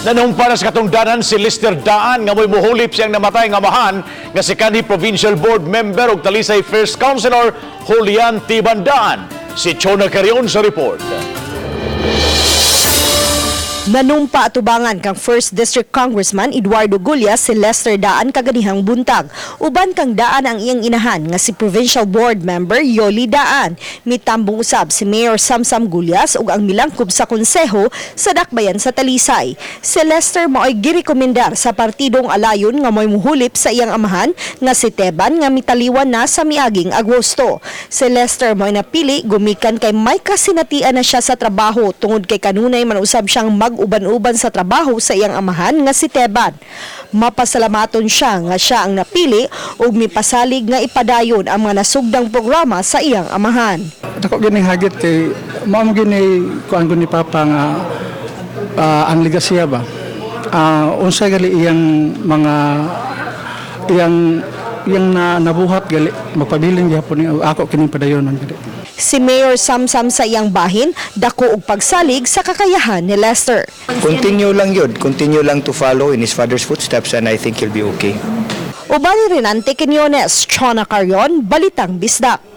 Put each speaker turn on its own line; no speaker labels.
Nanumpa na sa katungdanan si Lester Daan nga mo'y muhulip siyang namatay nga amahan nga si kanhi Provincial Board Member ug Talisay First Councilor Julian Tiban Daan. Si Chona Carion sa report.
Nanumpa atubangan kang 1st District Congressman Eduardo Gullas si Lester Daan kaganihang buntag. Uban kang Daan ang iyang inahan nga si Provincial Board Member Yoli Daan. Mitambong usab si Mayor Samsam Gullas ug ang milangkob sa konseho sa dakbayan sa Talisay. Si Lester mao'y girekomendar sa partidong Alayon nga mo'y muhulip sa iyang amahan nga si Teban nga mitaliwan na sa miaging Agosto. Si Lester mo'y napili gumikan kay may kasinatian na siya sa trabaho tungod kay kanunay man usab siyang mag-uban-uban sa trabaho sa iyang amahan nga si Teban. Mapasalamaton siya nga siya ang napili ug mipasalig nga ipadayon ang mga nasugdang programa sa iyang amahan.
Dako gini hagit kay mao mo gini kuan ko ni Papa nga ang legasiya ba. Unsay gali iyang mga iyang iyang na, nabuhat gali magpabilin gihapon ni ako kining padayonon gali.
Si Mayor Samsam sa iyang bahin dako og pagsalig sa kakayahan ni Lester.
Continue lang yun. Continue lang to follow in his father's footsteps and I think he'll be okay.
Uban ni Renante Quinones, Chona Carion, Balitang Bisdak.